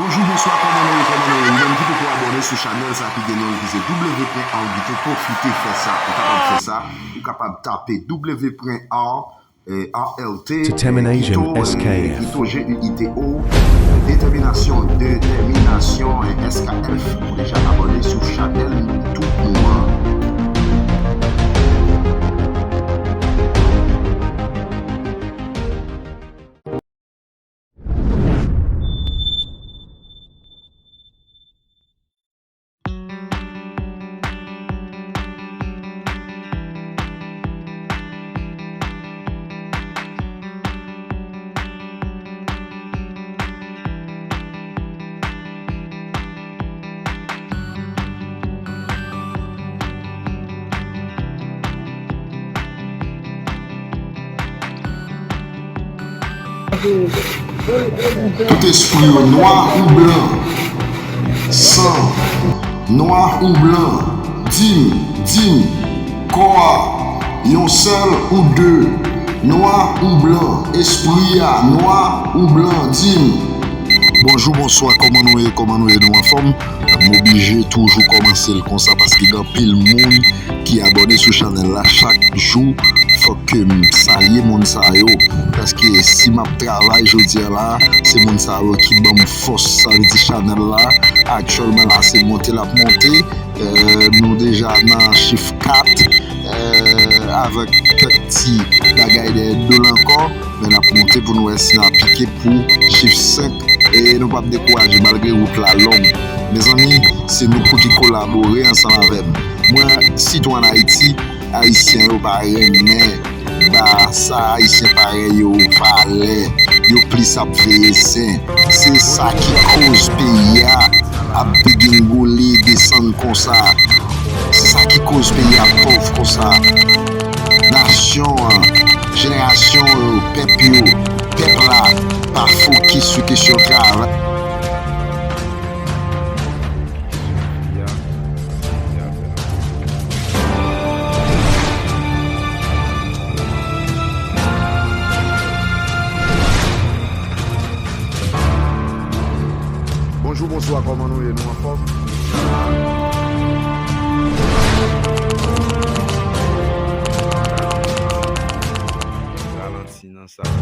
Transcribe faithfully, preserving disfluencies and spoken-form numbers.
Bonjou, bonswa, kòman nou ye, kòman nou ye? Ou menm ki poko abòne sou chanèl sa ki gen non ki se W pwen Arguito, pwofite fè sa. Ou kapab fè sa, ou kapab tape W pwen Ar, eh, A R T, Determination, Guito, eh, S K F. Guito, G U I T O, Détermination, Détermination, eh, S K F. Ou deja abòne sou chanèl YouTube nou an. Tout espri yo, nwa ou blan, san, nwa ou blan, dim, dim, kò a, yon sèl ou de, nwa ou blan, espri a, nwa ou blan, dim. Bonjou, bonswa, kòman nou ye, kòman nou ye, nou anfòm? M oblije toujou kòmanse l konsa paske gen anpil moun ki abòne sou chanèl la chak jou. Fòk ke m salye moun sa yo, paske si m ap travay jodi a la, se moun sa yo ki ban m fòs. Sa vle di chanèl la, aktyèlman la, se monte l ap monte. Eh, nou deja nan chif kat, eh, avèk kèk ti bagay dèyè do l ankò, men n ap monte pou nou wè si n a pike pou chif senk, e nou p ap dekouraje malgre wout la long. Mezanmi, se nou pou ki kolabore ansanm avè m. Mwen, sitou ann Ayiti, Ayisyen yo pa renmen ba sa Ayisyen parèy yo valè, yo plis ap veye zen. Se sa ki koz peyi a ap degengole, desann konsa. Se sa ki koz peyi a pòv konsa. Nasyon an, jenerasyon yo, pèp yo, pèp la pa fokis sou kesyon travay. Bonjou, bonswa, kòman nou ye? Nou anfòm? Ralanti nan sa.